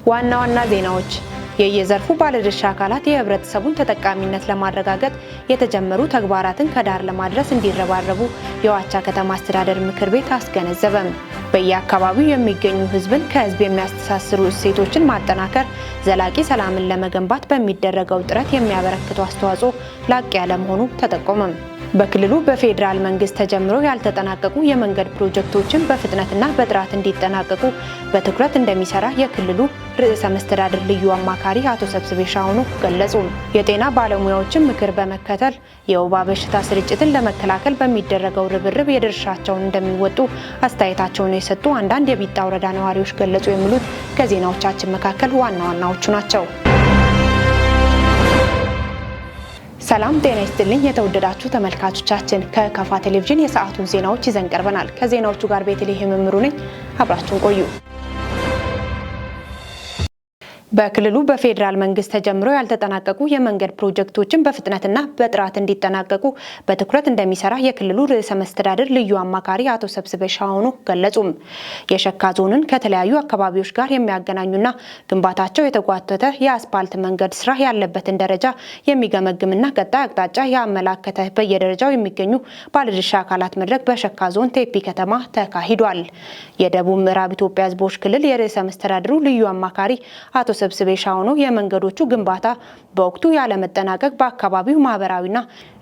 ዋና ዋና ዜናዎች የየዘርፉ ባለድርሻ አካላት የህብረተሰቡን ተጠቃሚነት ለማረጋገጥ የተጀመሩ ተግባራትን ከዳር ለማድረስ እንዲረባረቡ የዋቻ ከተማ አስተዳደር ምክር ቤት አስገነዘበም። በየአካባቢው የሚገኙ ህዝብን ከህዝብ የሚያስተሳስሩ እሴቶችን ማጠናከር ዘላቂ ሰላምን ለመገንባት በሚደረገው ጥረት የሚያበረክተው አስተዋጽኦ ላቅ ያለ መሆኑ ተጠቆመም። በክልሉ በፌዴራል መንግስት ተጀምሮ ያልተጠናቀቁ የመንገድ ፕሮጀክቶችን በፍጥነትና በጥራት እንዲጠናቀቁ በትኩረት እንደሚሰራ የክልሉ ርዕሰ መስተዳድር ልዩ አማካሪ አቶ ሰብስቤ ሻውኑ ገለጹ። የጤና ባለሙያዎችን ምክር በመከተል የወባ በሽታ ስርጭትን ለመከላከል በሚደረገው ርብርብ የድርሻቸውን እንደሚወጡ አስተያየታቸውን የሰጡ አንዳንድ የቢጣ ወረዳ ነዋሪዎች ገለጹ። የሚሉት ከዜናዎቻችን መካከል ዋና ዋናዎቹ ናቸው። ሰላም ጤና ይስጥልኝ። የተወደዳችሁ ተመልካቾቻችን፣ ከካፋ ቴሌቪዥን የሰዓቱን ዜናዎች ይዘን ቀርበናል። ከዜናዎቹ ጋር ቤተልሔም እምሩ ነኝ። አብራችሁን ቆዩ። በክልሉ በፌዴራል መንግስት ተጀምሮ ያልተጠናቀቁ የመንገድ ፕሮጀክቶችን በፍጥነትና በጥራት እንዲጠናቀቁ በትኩረት እንደሚሰራ የክልሉ ርዕሰ መስተዳድር ልዩ አማካሪ አቶ ሰብስቤ ሻውኑ ገለጹም። የሸካ ዞንን ከተለያዩ አካባቢዎች ጋር የሚያገናኙና ግንባታቸው የተጓተተ የአስፓልት መንገድ ስራ ያለበትን ደረጃ የሚገመግምና ቀጣይ አቅጣጫ ያመላከተ በየደረጃው የሚገኙ ባለድርሻ አካላት መድረክ በሸካ ዞን ቴፒ ከተማ ተካሂዷል። የደቡብ ምዕራብ ኢትዮጵያ ሕዝቦች ክልል የርዕሰ መስተዳድሩ ልዩ አማካሪ አቶ ሰብስቤ ሻውኑ የመንገዶቹ ግንባታ በወቅቱ ያለመጠናቀቅ በአካባቢው ማህበራዊና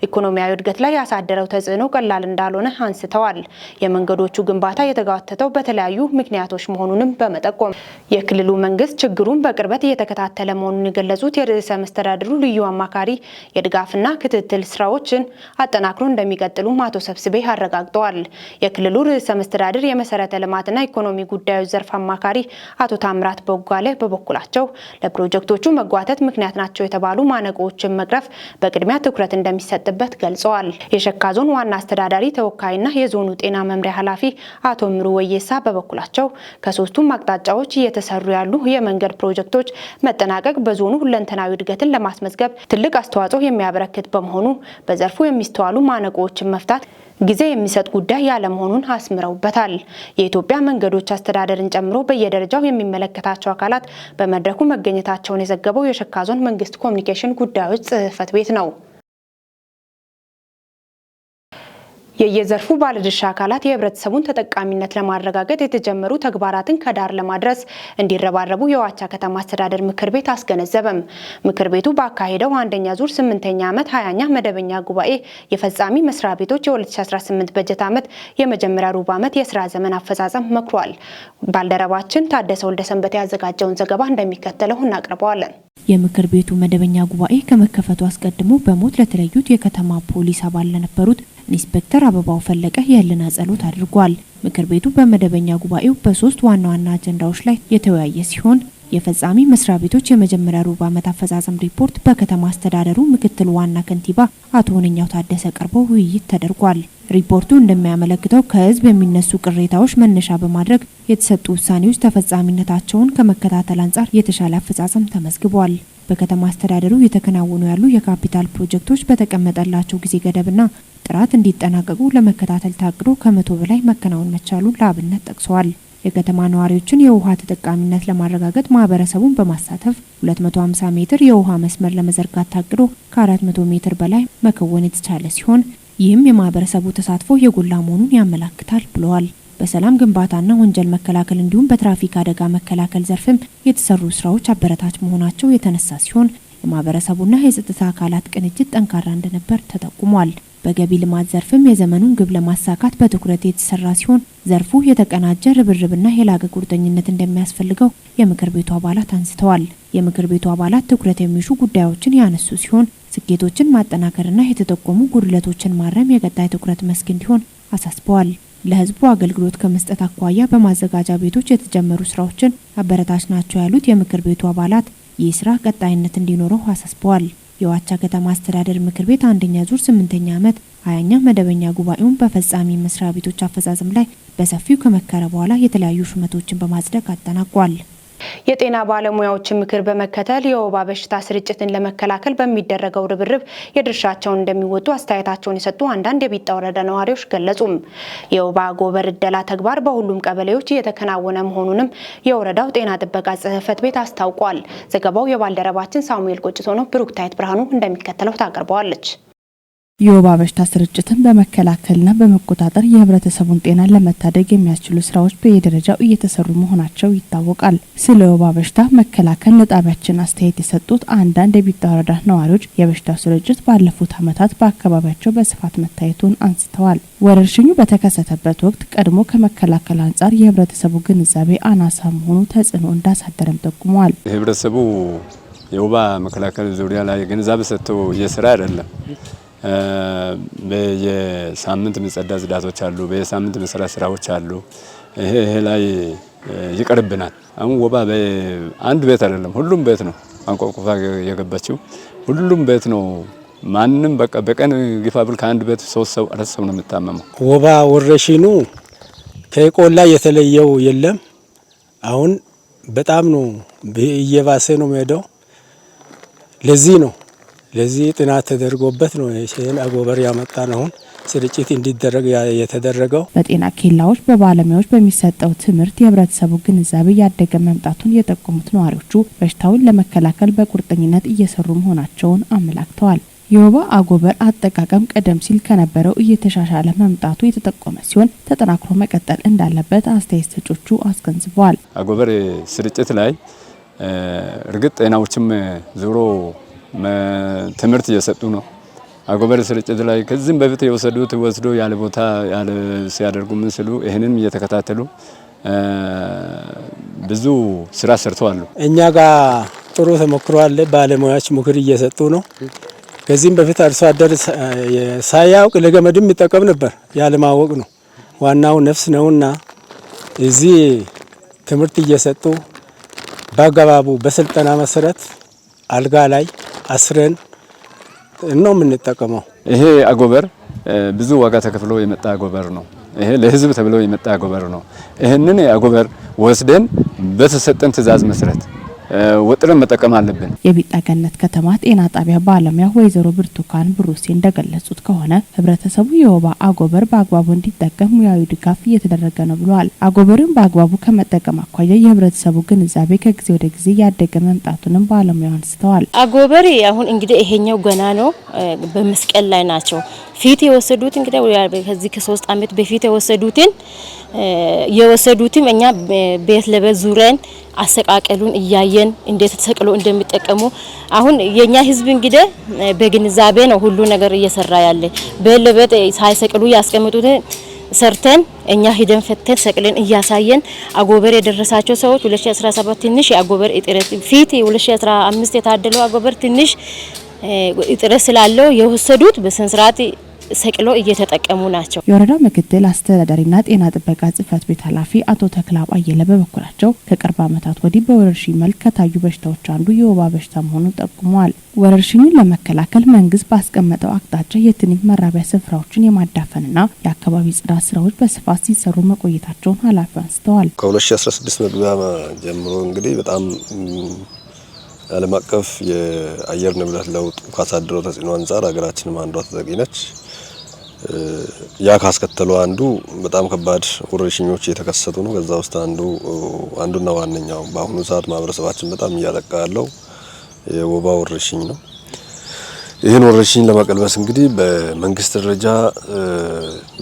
ኢኮኖሚያዊ እድገት ላይ ያሳደረው ተጽዕኖ ቀላል እንዳልሆነ አንስተዋል። የመንገዶቹ ግንባታ የተጓተተው በተለያዩ ምክንያቶች መሆኑንም በመጠቆም የክልሉ መንግስት ችግሩን በቅርበት እየተከታተለ መሆኑን የገለጹት የርዕሰ መስተዳድሩ ልዩ አማካሪ የድጋፍና ክትትል ስራዎችን አጠናክሮ እንደሚቀጥሉም አቶ ሰብስቤ አረጋግጠዋል። የክልሉ ርዕሰ መስተዳድር የመሰረተ ልማትና ኢኮኖሚ ጉዳዮች ዘርፍ አማካሪ አቶ ታምራት ቦጋለ በበኩላቸው ለፕሮጀክቶቹ መጓተት ምክንያት ናቸው የተባሉ ማነቆዎችን መቅረፍ በቅድሚያ ትኩረት እንደሚሰጥበት ገልጸዋል። የሸካ ዞን ዋና አስተዳዳሪ ተወካይና የዞኑ ጤና መምሪያ ኃላፊ አቶ ምሩ ወየሳ በበኩላቸው ከሶስቱም አቅጣጫዎች እየተሰሩ ያሉ የመንገድ ፕሮጀክቶች መጠናቀቅ በዞኑ ሁለንተናዊ እድገትን ለማስመዝገብ ትልቅ አስተዋጽኦ የሚያበረክት በመሆኑ በዘርፉ የሚስተዋሉ ማነቆዎችን መፍታት ጊዜ የሚሰጥ ጉዳይ ያለመሆኑን አስምረውበታል። የኢትዮጵያ መንገዶች አስተዳደርን ጨምሮ በየደረጃው የሚመለከታቸው አካላት በመድረኩ መገኘታቸውን የዘገበው የሸካ ዞን መንግስት ኮሚኒኬሽን ጉዳዮች ጽሕፈት ቤት ነው። የየዘርፉ ባለድርሻ አካላት የህብረተሰቡን ተጠቃሚነት ለማረጋገጥ የተጀመሩ ተግባራትን ከዳር ለማድረስ እንዲረባረቡ የዋቻ ከተማ አስተዳደር ምክር ቤት አስገነዘበም። ምክር ቤቱ ባካሄደው አንደኛ ዙር 8ኛ ዓመት 20ኛ መደበኛ ጉባኤ የፈጻሚ መስሪያ ቤቶች የ2018 በጀት ዓመት የመጀመሪያ ሩብ ዓመት የስራ ዘመን አፈጻጸም መክሯል። ባልደረባችን ታደሰ ወልደሰንበት ያዘጋጀውን ዘገባ እንደሚከተለው እናቀርበዋለን። የምክር ቤቱ መደበኛ ጉባኤ ከመከፈቱ አስቀድሞ በሞት ለተለዩት የከተማ ፖሊስ አባል ለነበሩት ኢንስፔክተር አበባው ፈለቀ የህሊና ጸሎት አድርጓል። ምክር ቤቱ በመደበኛ ጉባኤው በሶስት ዋና ዋና አጀንዳዎች ላይ የተወያየ ሲሆን የፈጻሚ መስሪያ ቤቶች የመጀመሪያ ሩብ ዓመት አፈጻጸም ሪፖርት በከተማ አስተዳደሩ ምክትል ዋና ከንቲባ አቶ ሆነኛው ታደሰ ቀርቦ ውይይት ተደርጓል። ሪፖርቱ እንደሚያመለክተው ከህዝብ የሚነሱ ቅሬታዎች መነሻ በማድረግ የተሰጡ ውሳኔዎች ተፈጻሚነታቸውን ከመከታተል አንጻር የተሻለ አፈጻጸም ተመዝግቧል። በከተማ አስተዳደሩ እየተከናወኑ ያሉ የካፒታል ፕሮጀክቶች በተቀመጠላቸው ጊዜ ገደብና ጥራት እንዲጠናቀቁ ለመከታተል ታቅዶ 100 በላይ መከናወን መቻሉን ለአብነት ጠቅሰዋል። የከተማ ነዋሪዎችን የውሃ ተጠቃሚነት ለማረጋገጥ ማህበረሰቡን በማሳተፍ 250 ሜትር የውሃ መስመር ለመዘርጋት ታቅዶ ከ400 ሜትር በላይ መከወን የተቻለ ሲሆን ይህም የማህበረሰቡ ተሳትፎ የጎላ መሆኑን ያመላክታል ብለዋል። በሰላም ግንባታና ወንጀል መከላከል እንዲሁም በትራፊክ አደጋ መከላከል ዘርፍም የተሰሩ ስራዎች አበረታች መሆናቸው የተነሳ ሲሆን የማህበረሰቡና የጸጥታ አካላት ቅንጅት ጠንካራ እንደነበር ተጠቁሟል። በገቢ ልማት ዘርፍም የዘመኑን ግብ ለማሳካት በትኩረት የተሰራ ሲሆን ዘርፉ የተቀናጀ ርብርብና የላቀ ቁርጠኝነት እንደሚያስፈልገው የምክር ቤቱ አባላት አንስተዋል። የምክር ቤቱ አባላት ትኩረት የሚሹ ጉዳዮችን ያነሱ ሲሆን ስኬቶችን ማጠናከርና የተጠቆሙ ጉድለቶችን ማረም የቀጣይ ትኩረት መስክ እንዲሆን አሳስበዋል። ለሕዝቡ አገልግሎት ከመስጠት አኳያ በማዘጋጃ ቤቶች የተጀመሩ ስራዎችን አበረታች ናቸው ያሉት የምክር ቤቱ አባላት ይህ ስራ ቀጣይነት እንዲኖረው አሳስበዋል። የዋቻ ከተማ አስተዳደር ምክር ቤት አንደኛ ዙር 8ኛ ዓመት 20ኛ መደበኛ ጉባኤውን በፈጻሚ መስሪያ ቤቶች አፈጻጸም ላይ በሰፊው ከመከረ በኋላ የተለያዩ ሹመቶችን በማጽደቅ አጠናቋል። የጤና ባለሙያዎችን ምክር በመከተል የወባ በሽታ ስርጭትን ለመከላከል በሚደረገው ርብርብ የድርሻቸውን እንደሚወጡ አስተያየታቸውን የሰጡ አንዳንድ የቢጣ ወረዳ ነዋሪዎች ገለጹም። የወባ አጎበር እደላ ተግባር በሁሉም ቀበሌዎች እየተከናወነ መሆኑንም የወረዳው ጤና ጥበቃ ጽሕፈት ቤት አስታውቋል። ዘገባው የባልደረባችን ሳሙኤል ቆጭቶ ነው። ብሩክታይት ብርሃኑ እንደሚከተለው ታቀርበዋለች። የወባ በሽታ ስርጭትን በመከላከልና በመቆጣጠር የህብረተሰቡን ጤና ለመታደግ የሚያስችሉ ስራዎች በየደረጃው እየተሰሩ መሆናቸው ይታወቃል። ስለ ወባ በሽታ መከላከል ለጣቢያችን አስተያየት የሰጡት አንዳንድ የቢጣ ወረዳ ነዋሪዎች የበሽታው ስርጭት ባለፉት ዓመታት በአካባቢያቸው በስፋት መታየቱን አንስተዋል። ወረርሽኙ በተከሰተበት ወቅት ቀድሞ ከመከላከል አንጻር የህብረተሰቡ ግንዛቤ አናሳ መሆኑ ተጽዕኖ እንዳሳደረም ጠቁመዋል። ህብረተሰቡ የወባ መከላከል ዙሪያ ላይ ግንዛቤ ሰጥቶ እየሰራ አይደለም። በየሳምንት የሚጸዳ ጽዳቶች አሉ። በየሳምንት የሚሰራ ስራዎች አሉ። ይሄ ላይ ይቀርብናል። አሁን ወባ አንድ ቤት አይደለም፣ ሁሉም ቤት ነው አንቆርቁፋ የገባችው፣ ሁሉም ቤት ነው። ማንም በቃ በቀን ግፋ ብል ከአንድ ቤት 3 ሰው 4 ሰው ነው የሚታመመው። ወባ ወረርሽኙ ከቆላ የተለየው የለም። አሁን በጣም ነው እየባሰ ነው የሚሄደው። ለዚህ ጥናት ተደርጎበት ነው ይሄን አጎበር ያመጣን አሁን ስርጭት እንዲደረግ የተደረገው። በጤና ኬላዎች በባለሙያዎች በሚሰጠው ትምህርት የህብረተሰቡ ግንዛቤ ያደገ መምጣቱን የጠቆሙት ነዋሪዎቹ በሽታውን ለመከላከል በቁርጠኝነት እየሰሩ መሆናቸውን አመላክተዋል። የወባ አጎበር አጠቃቀም ቀደም ሲል ከነበረው እየተሻሻለ መምጣቱ የተጠቆመ ሲሆን ተጠናክሮ መቀጠል እንዳለበት አስተያየት ሰጪዎቹ አስገንዝበዋል። አጎበር ስርጭት ላይ እርግጥ ጤናዎችም ዞሮ ትምህርት እየሰጡ ነው። አጎበር ስርጭት ላይ ከዚህም በፊት የወሰዱት ወስዶ ያለ ቦታ ያለ ሲያደርጉ ምን ሲሉ ይሄንን እየተከታተሉ ብዙ ስራ ሰርተዋል። እኛ ጋር ጥሩ ተሞክሮ አለ። ባለሙያዎች ምክር እየሰጡ ነው። ከዚህም በፊት አርሶ አደር ሳያውቅ ለገመድም ይጠቀም ነበር፣ ያለማወቅ ነው። ዋናው ነፍስ ነውና እዚህ ትምህርት እየሰጡ በአግባቡ በስልጠና መሰረት አልጋ ላይ አስረን ነው የምንጠቀመው። ይሄ አጎበር ብዙ ዋጋ ተከፍሎ የመጣ አጎበር ነው። ይሄ ለህዝብ ተብሎ የመጣ አጎበር ነው። ይሄንን አጎበር ወስደን በተሰጠን ትዕዛዝ መሰረት ወጥረን መጠቀም አለብን። የቢጣ ገነት ከተማ ጤና ጣቢያ ባለሙያ ወይዘሮ ብርቱካን ብሩሴ እንደገለጹት ከሆነ ህብረተሰቡ የወባ አጎበር በአግባቡ እንዲጠቀም ሙያዊ ድጋፍ እየተደረገ ነው ብለዋል። አጎበርን በአግባቡ ከመጠቀም አኳያ የህብረተሰቡ ግንዛቤ ከጊዜ ወደ ጊዜ ያደገ መምጣቱንም ባለሙያው አንስተዋል። አጎበር አሁን እንግዲህ ይሄኛው ገና ነው፣ በመስቀል ላይ ናቸው። ፊት የወሰዱት እንግዲህ ከዚህ ከ3 ዓመት በፊት የወሰዱትም እኛ ቤት ለቤት ዙረን አሰቃቀሉን እያየን እንዴት ተሰቅሎ እንደሚጠቀሙ አሁን የኛ ህዝብ እንግዲህ በግንዛቤ ነው ሁሉ ነገር እየሰራ ያለ። ቤት ለቤት ሳይሰቅሉ ያስቀምጡት ሰርተን እኛ ሂደን ፈተን ሰቅለን እያሳየን አጎበር የደረሳቸው ሰዎች 2017 ትንሽ የአጎበር እጥረት ፊት 2015 የታደለው አጎበር ትንሽ እጥረት ስላለው የወሰዱት በስነ ስርዓት ሰቅሎ እየተጠቀሙ ናቸው። የወረዳው ምክትል አስተዳዳሪና ጤና ጥበቃ ጽሕፈት ቤት ኃላፊ አቶ ተክላብ አየለ በበኩላቸው ከቅርብ ዓመታት ወዲህ በወረርሽኝ መልክ ከታዩ በሽታዎች አንዱ የወባ በሽታ መሆኑን ጠቁመዋል። ወረርሽኙን ለመከላከል መንግስት ባስቀመጠው አቅጣጫ የትንኝ መራቢያ ስፍራዎችን የማዳፈንና የአካባቢ ጽዳት ስራዎች በስፋት ሲሰሩ መቆየታቸውን ኃላፊው አንስተዋል። ከ2016 መግቢያ ጀምሮ እንግዲህ በጣም ዓለም አቀፍ የአየር ንብረት ለውጥ ካሳደረው ተጽዕኖ አንጻር ሀገራችንም አንዷ ተጠቂ ነች። ያ ካስከተለው አንዱ በጣም ከባድ ወረርሽኞች የተከሰቱ ነው። ከዛ ውስጥ አንዱና ዋነኛው በአሁኑ ሰዓት ማህበረሰባችን በጣም እያጠቃ ያለው የወባ ወረርሽኝ ነው። ይህን ወረርሽኝ ለመቀልበስ እንግዲህ በመንግስት ደረጃ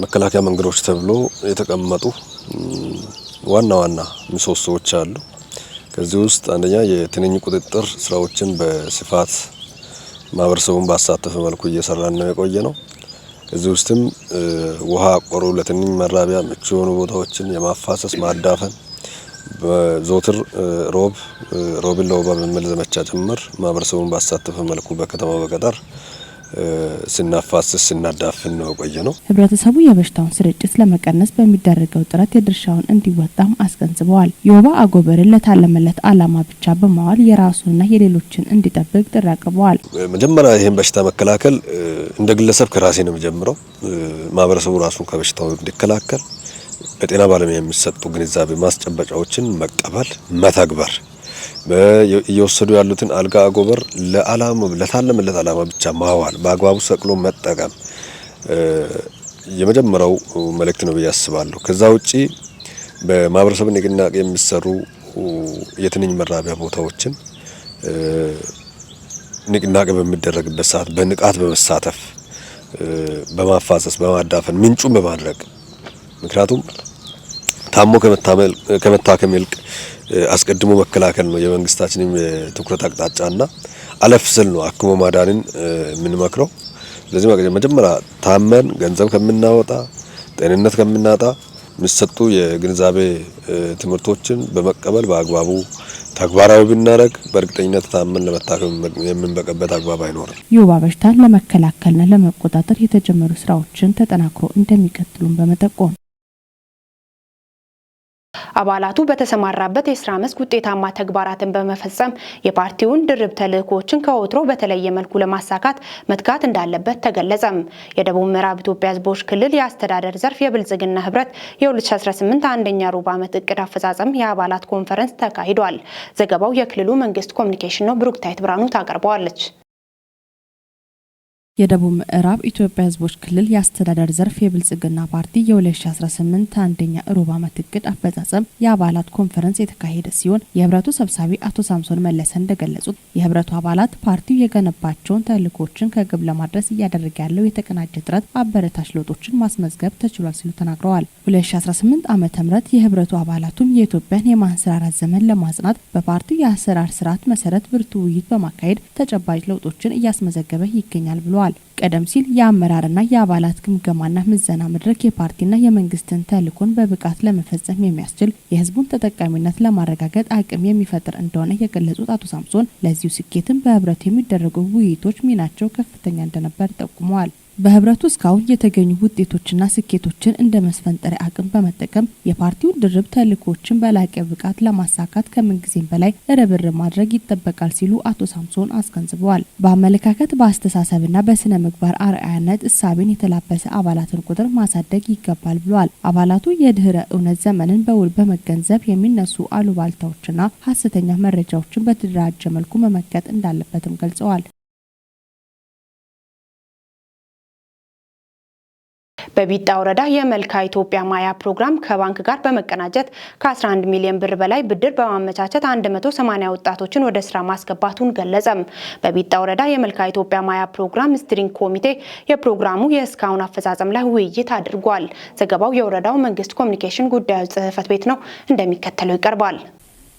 መከላከያ መንገዶች ተብሎ የተቀመጡ ዋና ዋና ምሰሶዎች አሉ። ከዚህ ውስጥ አንደኛ የትንኝ ቁጥጥር ስራዎችን በስፋት ማህበረሰቡን ባሳተፈ መልኩ እየሰራን ነው የቆየ ነው። ከዚህ ውስጥም ውሃ አቆሩ ለትንኝ መራቢያ ምቹ የሆኑ ቦታዎችን የማፋሰስ ማዳፈን፣ በዘወትር ሮብን ለወባ በሚል ዘመቻ ጭምር ማህበረሰቡን ባሳተፈ መልኩ በከተማ በገጠር ስናፋስስ ስናዳፍን ነው የቆየ ነው። ህብረተሰቡ የበሽታውን ስርጭት ለመቀነስ በሚደረገው ጥረት የድርሻውን እንዲወጣም አስገንዝበዋል። የወባ አጎበርን ለታለመለት ዓላማ ብቻ በማዋል የራሱንና የሌሎችን እንዲጠብቅ ጥሪ አቅርበዋል። መጀመሪያ ይህን በሽታ መከላከል እንደ ግለሰብ ከራሴ ነው የሚጀምረው። ማህበረሰቡ ራሱን ከበሽታው እንዲከላከል በጤና ባለሙያ የሚሰጡ ግንዛቤ ማስጨበጫዎችን መቀበል፣ መተግበር፣ እየወሰዱ ያሉትን አልጋ አጎበር ለዓላማ፣ ለታለመለት ዓላማ ብቻ ማዋል፣ በአግባቡ ሰቅሎ መጠቀም የመጀመሪያው መልእክት ነው ብዬ አስባለሁ። ከዛ ውጪ በማህበረሰብ ንቅናቄ የሚሰሩ የትንኝ መራቢያ ቦታዎችን ንቅናቄ በሚደረግበት ሰዓት በንቃት በመሳተፍ፣ በማፋሰስ፣ በማዳፈን፣ ምንጩን በማድረቅ፣ ምክንያቱም ታሞ ከመታከም ይልቅ አስቀድሞ መከላከል ነው የመንግስታችንም የትኩረት አቅጣጫና አለፍ ስል ነው አክሞ ማዳንን የምንመክረው። ስለዚህ መጀመሪያ ታመን ገንዘብ ከምናወጣ፣ ጤንነት ከምናጣ የሚሰጡ የግንዛቤ ትምህርቶችን በመቀበል በአግባቡ ተግባራዊ ብናደርግ በእርግጠኝነት ታመን ለመታከም የምንበቀበት አግባብ አይኖርም። የወባ በሽታን ለመከላከልና ለመቆጣጠር የተጀመሩ ስራዎችን ተጠናክሮ እንደሚቀጥሉም በመጠቆም አባላቱ በተሰማራበት የስራ መስክ ውጤታማ ተግባራትን በመፈጸም የፓርቲውን ድርብ ተልዕኮዎችን ከወትሮ በተለየ መልኩ ለማሳካት መትጋት እንዳለበት ተገለጸም። የደቡብ ምዕራብ ኢትዮጵያ ሕዝቦች ክልል የአስተዳደር ዘርፍ የብልጽግና ህብረት የ2018 አንደኛ ሩብ ዓመት እቅድ አፈጻጸም የአባላት ኮንፈረንስ ተካሂዷል። ዘገባው የክልሉ መንግስት ኮሚኒኬሽን ነው። ብሩክታይት ብርሃኑ ታቀርበዋለች። የደቡብ ምዕራብ ኢትዮጵያ ህዝቦች ክልል የአስተዳደር ዘርፍ የብልጽግና ፓርቲ የ2018 አንደኛ ሩብ ዓመት እቅድ አፈጻጸም የአባላት ኮንፈረንስ የተካሄደ ሲሆን፣ የህብረቱ ሰብሳቢ አቶ ሳምሶን መለሰ እንደገለጹት የህብረቱ አባላት ፓርቲው የገነባቸውን ተልዕኮችን ከግብ ለማድረስ እያደረገ ያለው የተቀናጀ ጥረት አበረታች ለውጦችን ማስመዝገብ ተችሏል ሲሉ ተናግረዋል። 2018 ዓ.ም የህብረቱ አባላቱም የኢትዮጵያን የማንሰራራት ዘመን ለማጽናት በፓርቲው የአሰራር ስርዓት መሰረት ብርቱ ውይይት በማካሄድ ተጨባጭ ለውጦችን እያስመዘገበ ይገኛል ብለዋል። ቀደም ሲል የአመራርና የአባላት ግምገማና ምዘና መድረክ የፓርቲና የመንግስትን ተልዕኮን በብቃት ለመፈጸም የሚያስችል፣ የህዝቡን ተጠቃሚነት ለማረጋገጥ አቅም የሚፈጥር እንደሆነ የገለጹት አቶ ሳምሶን ለዚሁ ስኬትም በህብረቱ የሚደረጉ ውይይቶች ሚናቸው ከፍተኛ እንደነበር ጠቁመዋል። በህብረቱ እስካሁን የተገኙ ውጤቶችና ስኬቶችን እንደ መስፈንጠሪያ አቅም በመጠቀም የፓርቲውን ድርብ ተልዕኮችን በላቀ ብቃት ለማሳካት ከምንጊዜም በላይ ርብርብ ማድረግ ይጠበቃል ሲሉ አቶ ሳምሶን አስገንዝበዋል። በአመለካከት፣ በአስተሳሰብና በስነ ምግባር አርአያነት እሳቤን የተላበሰ አባላትን ቁጥር ማሳደግ ይገባል ብለዋል። አባላቱ የድህረ እውነት ዘመንን በውል በመገንዘብ የሚነሱ አሉባልታዎችና ሀሰተኛ መረጃዎችን በተደራጀ መልኩ መመከት እንዳለበትም ገልጸዋል። በቢጣ ወረዳ የመልካ ኢትዮጵያ ማያ ፕሮግራም ከባንክ ጋር በመቀናጀት ከ11 ሚሊዮን ብር በላይ ብድር በማመቻቸት 180 ወጣቶችን ወደ ስራ ማስገባቱን ገለጸም። በቢጣ ወረዳ የመልካ ኢትዮጵያ ማያ ፕሮግራም steering ኮሚቴ የፕሮግራሙ የእስካሁን አፈጻጸም ላይ ውይይት አድርጓል። ዘገባው የወረዳው መንግስት ኮሚኒኬሽን ጉዳዮች ጽህፈት ቤት ነው፣ እንደሚከተለው ይቀርባል።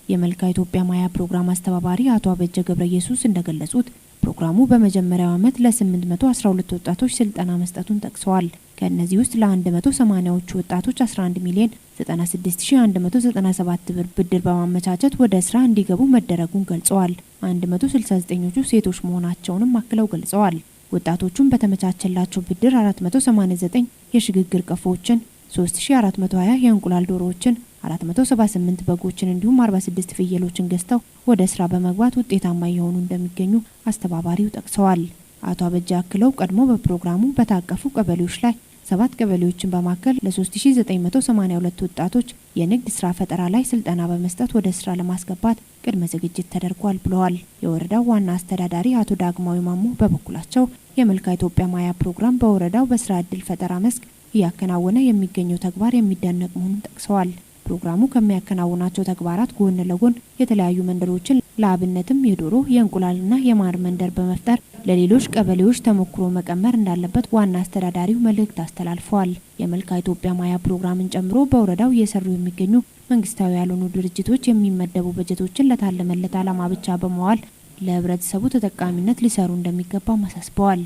የመልካ ኢትዮጵያ ማያ ፕሮግራም አስተባባሪ አቶ አበጀ ገብረ ኢየሱስ እንደገለጹት ፕሮግራሙ በመጀመሪያው ዓመት ለ812 ወጣቶች ስልጠና መስጠቱን ጠቅሰዋል። ከእነዚህ ውስጥ ለ180ዎቹ ወጣቶች 11 ሚሊዮን 96197 ብር ብድር በማመቻቸት ወደ ስራ እንዲገቡ መደረጉን ገልጸዋል። 169ኞቹ ሴቶች መሆናቸውንም አክለው ገልጸዋል። ወጣቶቹም በተመቻቸላቸው ብድር 489 የሽግግር ቀፎዎችን፣ 3420 የእንቁላል ዶሮዎችን፣ 478 በጎችን እንዲሁም 46 ፍየሎችን ገዝተው ወደ ስራ በመግባት ውጤታማ እየሆኑ እንደሚገኙ አስተባባሪው ጠቅሰዋል። አቶ አበጃ አክለው ቀድሞ በፕሮግራሙ በታቀፉ ቀበሌዎች ላይ ሰባት ቀበሌዎችን በማከል ለ3982 ወጣቶች የንግድ ስራ ፈጠራ ላይ ስልጠና በመስጠት ወደ ስራ ለማስገባት ቅድመ ዝግጅት ተደርጓል ብለዋል። የወረዳው ዋና አስተዳዳሪ አቶ ዳግማዊ ማሞ በበኩላቸው የመልካ ኢትዮጵያ ማያ ፕሮግራም በወረዳው በስራ እድል ፈጠራ መስክ እያከናወነ የሚገኘው ተግባር የሚደነቅ መሆኑን ጠቅሰዋል። ፕሮግራሙ ከሚያከናውናቸው ተግባራት ጎን ለጎን የተለያዩ መንደሮችን ለአብነትም የዶሮ፣ የእንቁላልና የማር መንደር በመፍጠር ለሌሎች ቀበሌዎች ተሞክሮ መቀመር እንዳለበት ዋና አስተዳዳሪው መልእክት አስተላልፈዋል። የመልካ ኢትዮጵያ ማያ ፕሮግራምን ጨምሮ በወረዳው እየሰሩ የሚገኙ መንግስታዊ ያልሆኑ ድርጅቶች የሚመደቡ በጀቶችን ለታለመለት ዓላማ ብቻ በመዋል ለህብረተሰቡ ተጠቃሚነት ሊሰሩ እንደሚገባም አሳስበዋል።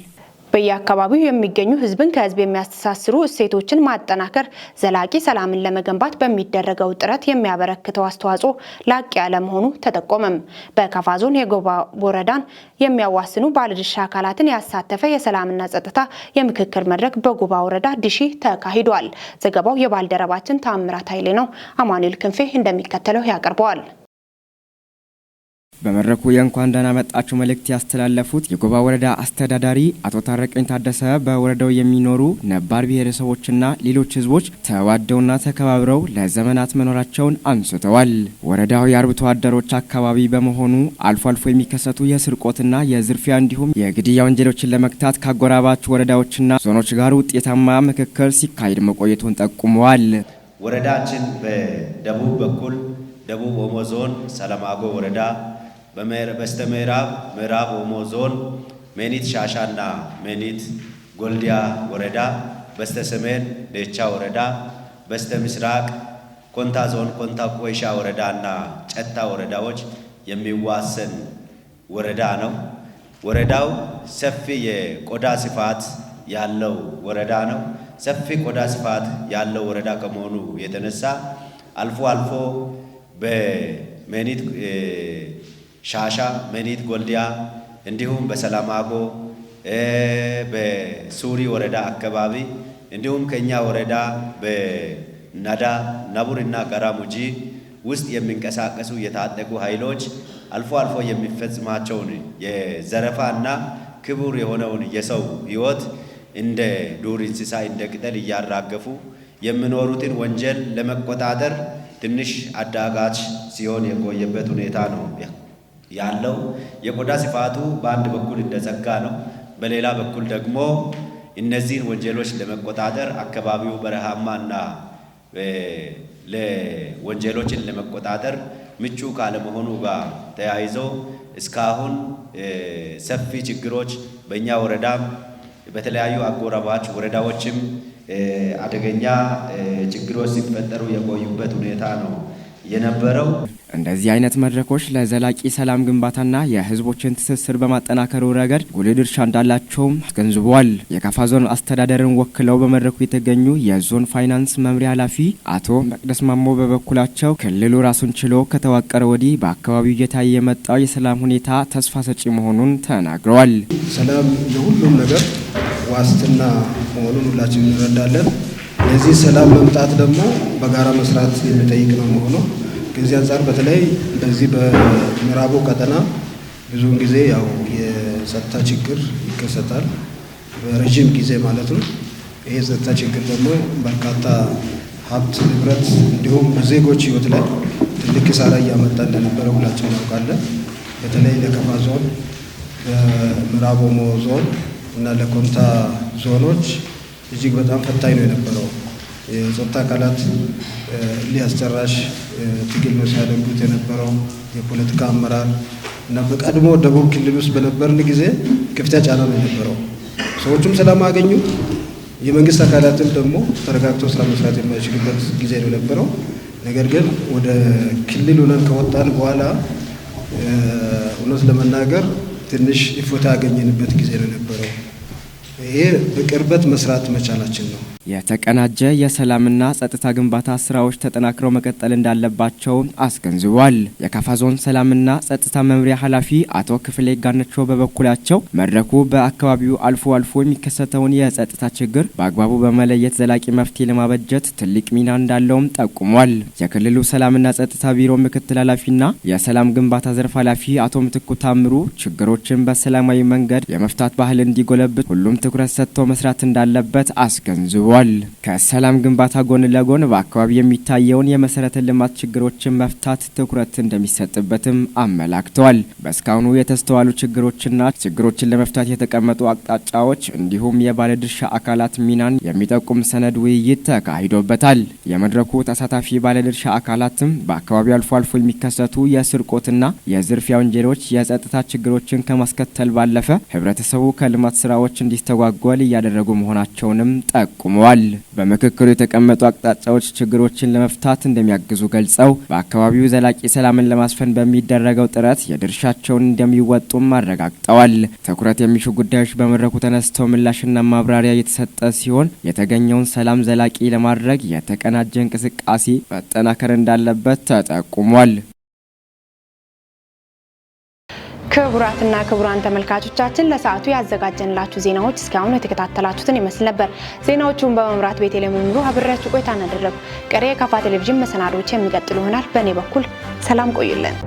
በየአካባቢው የሚገኙ ህዝብን ከህዝብ የሚያስተሳስሩ እሴቶችን ማጠናከር ዘላቂ ሰላምን ለመገንባት በሚደረገው ጥረት የሚያበረክተው አስተዋጽኦ ላቅ ያለ መሆኑ ተጠቆመም። በካፋ ዞን የጎባ ወረዳን የሚያዋስኑ ባለድርሻ አካላትን ያሳተፈ የሰላምና ጸጥታ የምክክር መድረክ በጎባ ወረዳ ዲሺ ተካሂዷል። ዘገባው የባልደረባችን ታምራት ኃይሌ ነው። አማኑኤል ክንፌ እንደሚከተለው ያቀርበዋል። በመድረኩ የእንኳን ደህና መጣችሁ መልእክት ያስተላለፉት የጎባ ወረዳ አስተዳዳሪ አቶ ታረቀኝ ታደሰ በወረዳው የሚኖሩ ነባር ብሔረሰቦችና ሌሎች ሕዝቦች ተዋደውና ተከባብረው ለዘመናት መኖራቸውን አንስተዋል። ወረዳው የአርብቶ አደሮች አካባቢ በመሆኑ አልፎ አልፎ የሚከሰቱ የስርቆትና የዝርፊያ እንዲሁም የግድያ ወንጀሎችን ለመግታት ከአጎራባች ወረዳዎችና ዞኖች ጋር ውጤታማ ምክክር ሲካሄድ መቆየቱን ጠቁመዋል። ወረዳችን በደቡብ በኩል ደቡብ ኦሞ ዞን ሰላማጎ ወረዳ፣ በስተ ምዕራብ ምዕራብ ኦሞ ዞን ሜኒት ሻሻና ሜኒት ጎልዲያ ወረዳ፣ በስተ ሰሜን ዴቻ ወረዳ፣ በስተ ምስራቅ ኮንታ ዞን ኮንታ ኮይሻ ወረዳና ጨታ ወረዳዎች የሚዋሰን ወረዳ ነው። ወረዳው ሰፊ የቆዳ ስፋት ያለው ወረዳ ነው። ሰፊ ቆዳ ስፋት ያለው ወረዳ ከመሆኑ የተነሳ አልፎ አልፎ በሜኒት ሻሻ፣ ሜኒት ጎልዲያ እንዲሁም በሰላማጎ፣ በሱሪ ወረዳ አካባቢ እንዲሁም ከኛ ወረዳ በናዳ ናቡርና ጋራሙጂ ውስጥ የሚንቀሳቀሱ የታጠቁ ኃይሎች አልፎ አልፎ የሚፈጽማቸውን የዘረፋና ክቡር የሆነውን የሰው ሕይወት እንደ ዱር እንስሳ እንደ ቅጠል እያራገፉ የሚኖሩትን ወንጀል ለመቆጣጠር ትንሽ አዳጋች ሲሆን የቆየበት ሁኔታ ነው ያለው። የቆዳ ስፋቱ በአንድ በኩል እንደ ጸጋ ነው፣ በሌላ በኩል ደግሞ እነዚህን ወንጀሎች ለመቆጣጠር አካባቢው በረሃማና ለወንጀሎችን ለመቆጣጠር ምቹ ካለመሆኑ ጋር ተያይዞ እስካሁን ሰፊ ችግሮች በእኛ ወረዳም በተለያዩ አጎራባች ወረዳዎችም አደገኛ ችግሮች ሲፈጠሩ የቆዩበት ሁኔታ ነው የነበረው። እንደዚህ አይነት መድረኮች ለዘላቂ ሰላም ግንባታና የሕዝቦችን ትስስር በማጠናከሩ ረገድ ጉልህ ድርሻ እንዳላቸውም አስገንዝበዋል። የካፋ ዞን አስተዳደርን ወክለው በመድረኩ የተገኙ የዞን ፋይናንስ መምሪያ ኃላፊ አቶ መቅደስ ማሞ በበኩላቸው ክልሉ ራሱን ችሎ ከተዋቀረ ወዲህ በአካባቢው እየታየ የመጣው የሰላም ሁኔታ ተስፋ ሰጪ መሆኑን ተናግረዋል። ሰላም የሁሉም ነገር ዋስትና መሆኑን ሁላችንም እንረዳለን። ለዚህ ሰላም መምጣት ደግሞ በጋራ መስራት የሚጠይቅ ነው መሆኑ። ከዚህ አንጻር በተለይ በዚህ በምዕራቡ ቀጠና ብዙውን ጊዜ ያው የጸጥታ ችግር ይከሰታል፣ በረዥም ጊዜ ማለት ነው። ይሄ የጸጥታ ችግር ደግሞ በርካታ ሀብት ንብረት፣ እንዲሁም በዜጎች ሕይወት ላይ ትልቅ ኪሳራ እያመጣ እንደነበረ ሁላችን እናውቃለን። በተለይ ለከፋ ዞን፣ ለምዕራብ ኦሞ ዞን እና ለኮንታ ዞኖች እጅግ በጣም ፈታኝ ነው የነበረው። የጸጥታ አካላት ሊያስጨራሽ ትግል ነው ሲያደርጉት የነበረው። የፖለቲካ አመራር እና በቀድሞ ደቡብ ክልል ውስጥ በነበርን ጊዜ ከፍተኛ ጫና ነው የነበረው። ሰዎቹም ሰላም አገኙ፣ የመንግስት አካላትም ደግሞ ተረጋግተው ስራ መስራት የማይችሉበት ጊዜ ነው የነበረው። ነገር ግን ወደ ክልል ሆነን ከወጣን በኋላ እውነት ለመናገር ትንሽ እፎይታ ያገኘንበት ጊዜ ነው የነበረው። ይሄ በቅርበት መስራት መቻላችን ነው። የተቀናጀ የሰላምና ጸጥታ ግንባታ ስራዎች ተጠናክረው መቀጠል እንዳለባቸው አስገንዝቧል። የካፋ ዞን ሰላምና ጸጥታ መምሪያ ኃላፊ አቶ ክፍሌ ጋነቾ በበኩላቸው መድረኩ በአካባቢው አልፎ አልፎ የሚከሰተውን የጸጥታ ችግር በአግባቡ በመለየት ዘላቂ መፍትሄ ለማበጀት ትልቅ ሚና እንዳለውም ጠቁሟል። የክልሉ ሰላምና ጸጥታ ቢሮ ምክትል ኃላፊና የሰላም ግንባታ ዘርፍ ኃላፊ አቶ ምትኩ ታምሩ ችግሮችን በሰላማዊ መንገድ የመፍታት ባህል እንዲጎለብት ሁሉም ትኩረት ሰጥቶ መስራት እንዳለበት አስገንዝቧል። ከሰላም ግንባታ ጎን ለጎን በአካባቢ የሚታየውን የመሰረተ ልማት ችግሮችን መፍታት ትኩረት እንደሚሰጥበትም አመላክተዋል። በእስካሁኑ የተስተዋሉ ችግሮችና ችግሮችን ለመፍታት የተቀመጡ አቅጣጫዎች እንዲሁም የባለድርሻ አካላት ሚናን የሚጠቁም ሰነድ ውይይት ተካሂዶበታል። የመድረኩ ተሳታፊ ባለድርሻ አካላትም በአካባቢው አልፎ አልፎ የሚከሰቱ የስርቆትና የዝርፊያ ወንጀሎች የጸጥታ ችግሮችን ከማስከተል ባለፈ ህብረተሰቡ ከልማት ስራዎች እንዲስተጓጎል እያደረጉ መሆናቸውንም ጠቁመዋል። በምክክሩ የተቀመጡ አቅጣጫዎች ችግሮችን ለመፍታት እንደሚያግዙ ገልጸው በአካባቢው ዘላቂ ሰላምን ለማስፈን በሚደረገው ጥረት የድርሻቸውን እንደሚወጡም አረጋግጠዋል። ትኩረት የሚሹ ጉዳዮች በመድረኩ ተነስተው ምላሽና ማብራሪያ የተሰጠ ሲሆን የተገኘውን ሰላም ዘላቂ ለማድረግ የተቀናጀ እንቅስቃሴ መጠናከር እንዳለበት ተጠቁሟል። ክቡራትና ክቡራን ተመልካቾቻችን፣ ለሰዓቱ ያዘጋጀንላችሁ ዜናዎች እስካሁን የተከታተላችሁትን ይመስል ነበር። ዜናዎቹን በመምራት ቤተልሔም ምሩ አብሬያችሁ ቆይታ አደረግኩ። ቀሪ የካፋ ቴሌቪዥን መሰናዶዎች የሚቀጥሉ ይሆናል። በእኔ በኩል ሰላም ቆዩልን።